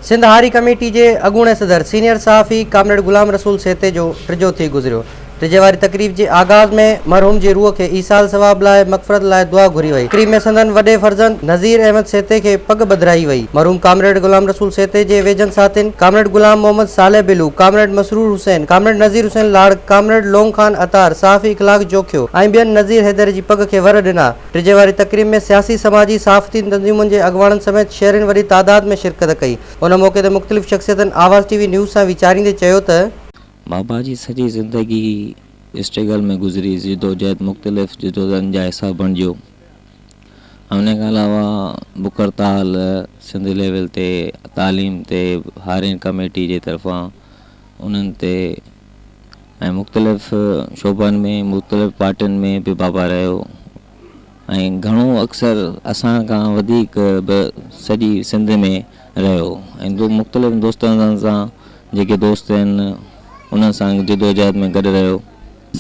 سنڌ هاري ڪميٽي جي اڳوڻي صدر سينيئر صحافي ڪامريڊ غلام رسول سهتي جو ٽجو ٿي گذريو. ٽجي واري تقريب جي آغاز ۾ مرحوم جي روح کي ايصال ثواب لاء مغفرت لاء دعا گهري وئي. تقريب ۾ سندن وڏي فرزند نذير احمد سهتي کي پڳ ٻڌرائي وئي. مرحوم ڪامريڊ غلام رسول سهتي جي ويجهن ساٿين comrade Ghulam Muhammad Saleh Balo, comrade Masroor Hussain, comrade Nazir Hussain Larak, comrade Long Khan Attar, صحافي اخلاق جوکيو ۽ ٻين نذير حيدر جي پڳ کي ور ڏنا. ٽجي واري تقريب ۾ سياسي، سماجي، صحافتي تنظيمن جي اڳواڻن سميت شهرين وڏي تعداد ۾ شرڪت ڪئي. ان موقعي تي مختلف شخصيتن آواز ٽي وي نيوز سان ويچاريندي چيو ته. بابا جي سڄي زندگي اسٽرگل ۾ گذري، جدوجهد مختلف جدوجهدن جا حصا بڻجيو ۽ ان کان علاوه بک هڙتال سنڌ ليول تي تعليم تي هارين ڪميٽي جي طرفان انهن تي ۽ مختلف شعبن ۾ مختلف پارٽين ۾ به بابا رهيو ۽ گهڻو اڪثر اسان کان وڌيڪ به سڄي سنڌ ۾ رهيو ۽ مختلف دوستن سان جيڪي دوست آهن انهن سان جدوجهد ۾ گڏ رهيو.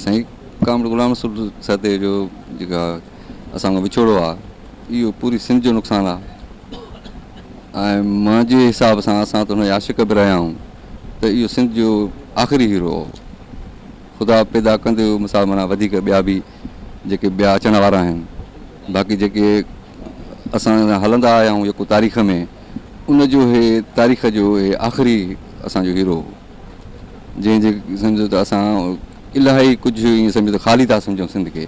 سائين ڪامريڊ غلام رسول سهتي جو جيڪا اسان کان وڇوڙو آ اهو پوري سنڌ جو نقصان آ ۽ منهنجي حساب سان اسان ته هن جا عاشق به رهيا آهيون ته اهو سنڌ جو آخري هيرو هو. خدا پيدا ڪندي مثال معنيٰ وڌيڪ ٻيا به جيڪي ٻيا اچڻ وارا آهن باقي جيڪي اسان سان هلندا آيا آهيون جيڪو تاريخ ۾ ان جو هي تاريخ جو هي آخري اسان جو هيرو هو جنهن جي سمجهو ته اسان الاهي ڪجهه ائين سمجهو ته خالي ٿا سمجهون سنڌ کي.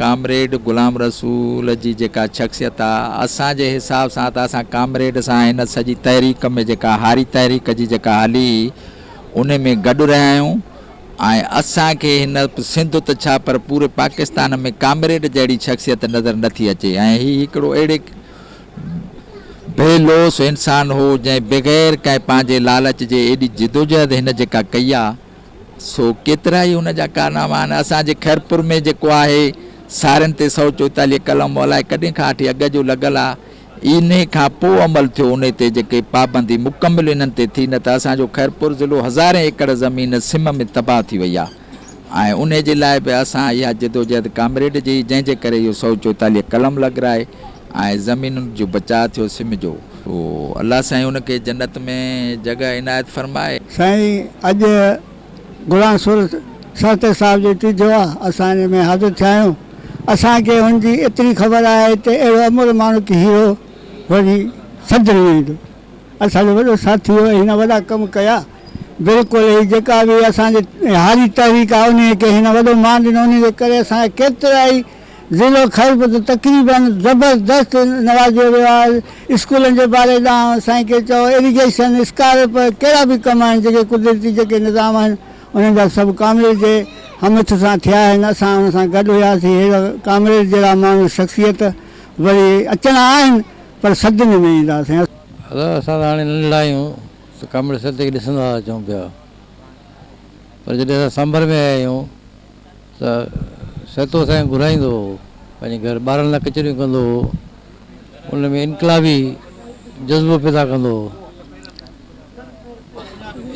ڪامريڊ غلام رسول جي جيڪا شخصيت آ اسان جي حساب سان ته اسان ڪامريڊ سان هن سڄي تحريڪ ۾ جيڪا هاري تحريڪ جي جيڪا هلي هئي ان ۾ گڏ رهيا آهيون ۽ اسان کي هن سنڌ ته ڇا پر پوري پاڪستان ۾ ڪامريڊ جهڙي شخصيت نظر نٿي اچي ۽ هي هڪڙو اهڙي بي لوث انسان هو جنهن بغير ڪنهن پنهنجي لالچ جي ايڏي جدوجهد هن جيڪا ڪئي آ سو ڪيترائي ان جا ڪارناما آهن. اسان جي خيرپور ۾ جيڪو آهي سارين تي 144 قلم الائي ڪڏهن کان وٺي اڳ جو لڳل آ انهي کان پو عمل ٿيو انهي تي جيڪي پابندي مڪمل انهن تي ٿي نه ته اسان جو خيرپور ضلعو هزارين ايڪڙ زمين سم ۾ تباهه ٿي وئي آ ۽ انهي جي لاء به اسان اها جدوجهد ڪامريڊ جي ئي جنهن جي ڪري اهو 144 قلم لڳرائي ۽ زمينن جو بچاء ٿيو سم جو. سو الله سائين ان کي جنت ۾ جڳهه عنايت فرمائي. سائين اڄ غلام رسول سهتي صاحب جو ٽيجهو آ اسان ان ۾ حاضر ٿيا آهيون اسان کي هن جي ايتري خبر آهي ته اهڙو امر ماڻهو ڪي هيرو وري سڏجڻ نه ايندو اسان جو وڏو ساٿي هو ۽ هن وڏا ڪم ڪيا بلڪل هي جيڪا به اسان جي هاري تحريڪ آ انهي کي هن وڏو مان ڏنو انهي جي ڪري اسان کي ڪيترائي ضلعو خيرپور ته تقريباً زبردست نوازيو ويو آهي، اسڪولن جي باري ڏانهن سائين کي چئو ايريگيشن، اسڪارپ، ڪهڙا به ڪم آهن جيڪي قدرتي جيڪي نظام آهن انهن جا سڀ ڪامريڊ جي همٿ سان ٿيا آهن اسان ان سان گڏ هياسين ههڙا ڪامريڊ جهڙا ماڻهو شخصيت وري اچڻا آهن پر صدين ۾ ايندا سائين. ادا اسان ته هاڻي ننڍڙا آهيون ته ڪامريڊ سهتي کي ڏسندا ٿا اچون پيا پر جڏهن اسان سانڀر ۾ آيا آهيون ته سهتو سائين گهرائيندو هو پنهنجي گهر ٻارن لاء ڪچهريون ڪندو هو ان ۾ انقلابي جذبو پيدا ڪندو هو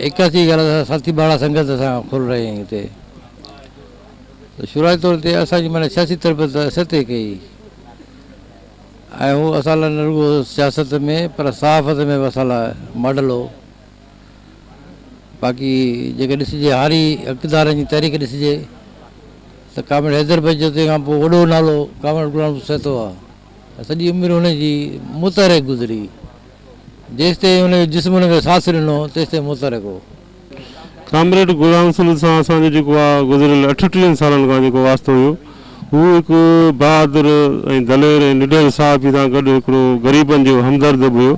ايڪاسي جي ڳالهه اسان ساٿي ٻارڙا سنگت اسان کول رهي آهيون هتي ته شروعاتي طور تي اسان جي معنيٰ سياسي تربيت سهتي ڪئي ۽ هو اسان لاء نه رڳو سياست ۾ پر صحافت ۾ به اسان لاء ماڊل هو باقي جيڪڏهن ڏسجي هاري حقدارن جي تحريڪ ڏسجي ته ڪامريڊ حيدر بخش جتوئي کان پوء وڏو نالو ڪامريڊ غلام رسول سهتو آهي ۽ سڄي عمر هن جي متحرڪ گذري جيستائين هن جو جسم هن کي ساٿ ڏنو تيستائين متحرڪ هو. ڪامريڊ غلام رسول سان اسان جو جيڪو آهي گذريل اٺٽيهن سالن کان جيڪو واسطو هيو هو هڪ بهادر ۽ دلير ۽ نڊر صحافي سان گڏ هڪڙو غريبن جو همدرد به هيو.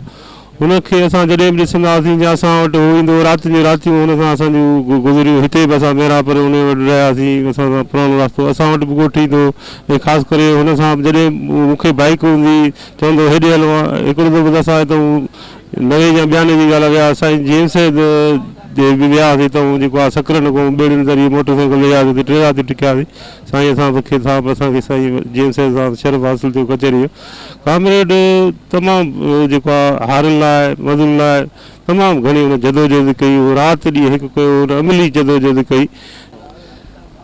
هن کي اسان جڏهن به ڏسندا هئاسين يا اسان وٽ هو ايندو هو راتين جون راتيون هن سان اسان جون گذريون هتي به اسان ميرانپور ان وٽ رهياسين اسان سان پراڻو رستو اسان وٽ به ڳوٺ ايندو هو ۽ خاص ڪري هن سان به جڏهن مون کي بائيڪ هوندي هئي چوندو هو هيڏي هلون ها هڪڙو دفعو ته اسان هتان نوي يا ٻيانوي جي ڳالهه آهي ويا سائين جي ايم سيد ڏي به وياسين هتان جيڪو آهي سڪرنڊ کان ٻيڙين ذريعي موٽر سائيڪل تي وياسين اتي ٽي راتيون ٽڪياسين سائين اسان کي صاحب اسان کي سائين جي ايم سيد سان شرف حاصل ٿيو ڪچهري جو ڪامريڊ تمام جيڪو آ هارين لاء مزدورن لاء تمام گهڻي هن جدوجهد ڪئي هو رات ڏينهن هڪ ڪيو هن عملي جدوجهد ڪئي.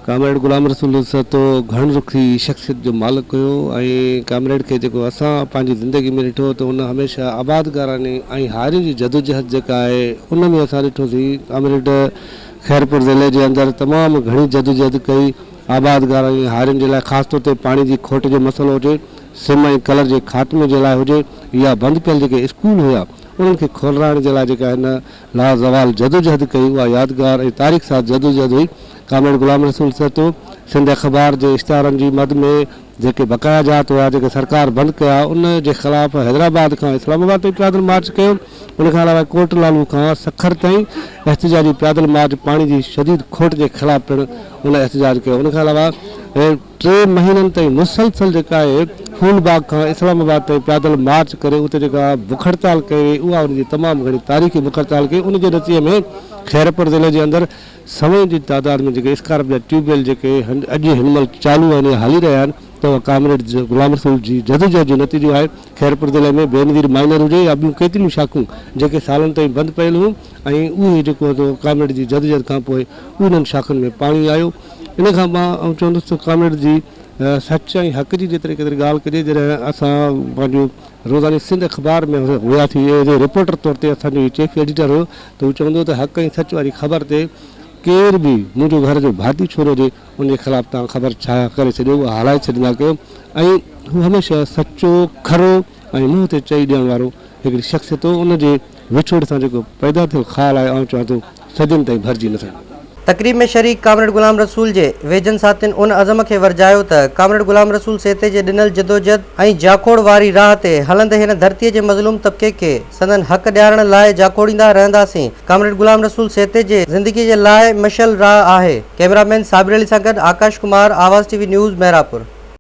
ڪامريڊ غلام رسول سهتو گهڻ رخي شخصيت جو مالڪ هيو ۽ ڪامريڊ کي جيڪو اسان پنهنجي زندگي ۾ ڏٺو ته ان هميشه آبادگارن ۽ هارين جي جدوجهد جيڪا آهي ان ۾ اسان ڏٺوسين ڪامريڊ خيرپور ضلعي جي اندر تمام گهڻي جدوجهد ڪئي آبادگارن ۽ هارين جي لاء خاص طور تي پاڻي جي کوٽ جو مسئلو هجي سم ۽ ڪلر جي خاتمي جي لاء هجي يا بند پيل جيڪي اسڪول هيا انهن کي کولرائڻ جي لاء جيڪا هن لازوال جدوجهد ڪئي اها يادگار ۽ تاريخ ساز جدوجهد هئي. ڪامريڊ غلام رسول سهتو سنڌ اخبار جي اشتهارن جي مد ۾ جيڪي بقايا جات هيا جيڪي سرڪار بند ڪيا ان جي خلاف حيدرآباد کان اسلام آباد تائين پيادل مارچ ڪيو ان کان علاوه ڪوٽ لالو کان سکر تائين احتجاجي پيادل مارچ پاڻي جي شديد کوٽ جي خلاف پڻ ان احتجاج ڪيو ان کان علاوه ٽي مهينن تائين مسلسل جيڪا آهي ڦول باغ کان اسلام آباد تائين پيادل مارچ ڪري اتي جيڪا بک هڙتال ڪئي وئي اها ان جي تمام گهڻي تاريخي بک هڙتال ڪئي ان جي نتيجي ۾ خيرپور ضلعي جي اندر سوين جي تعداد ۾ جيڪي اسڪارپ جا ٽيوب ويل جيڪي اڄ هن مهل چالو آهن يا هلي رهيا آهن ته اها ڪامريڊ غلام رسول جي جدوجهد جو نتيجو آهي خيرپور ضلعي ۾ بينظير مائنر هجي يا ٻيون ڪيتريون شاخون جيڪي سالن تائين بند پيل هيون ۽ اهي جيڪو ڪامريڊ جي جدوجهد کان پوء انهن شاخن ۾ پاڻي آيو ان کان مان آئون چوندس ته ڪامريڊ جي سچ ۽ حق جي جيتري قدر ڳالهه ڪجي جڏهن اسان پنهنجو روزاني سنڌ اخبار ۾ هياسين ايز اي رپورٽر طور تي اسان جو هي چيف ايڊيٽر هيو ته هو چوندو هو ته حق ۽ سچ واري خبر تي ڪير به منهنجو گهر جو ڀاتي ڇو نه هجي ان جي خلاف توهان خبر شايع ڪري ڇڏيو اها هلائي ڇڏيندا ڪيو ۽ هو هميشه سچو کرو ۽ منهن تي چئي ڏيڻ وارو هڪڙي شخصيت هو ان جي وڇوڙي سان جيڪو پيدا ٿيل خال آهي آئون چوان ٿو صدين تائين ڀرجي نه سگهندو. تقريب ۾ شريڪ ڪامريڊ غلام رسول جي ويجهن ساٿين ان عزم کي ورجايو ته ڪامريڊ غلام رسول سيتي جي ڏنل جدوجھد ۽ جاکوڙ واري راهه تي هلندي هن ڌرتيء جي مظلوم طبقي کي سندن حق ڏيارڻ لاء جاکوڙيندا رهنداسين. ڪامريڊ غلام رسول سيتي جي زندگيء جي لاء مشعل راهه آهي. ڪئميرا مين صابر علي سان گڏ Akash Kumar, Awaz T V news, Mehrabpur.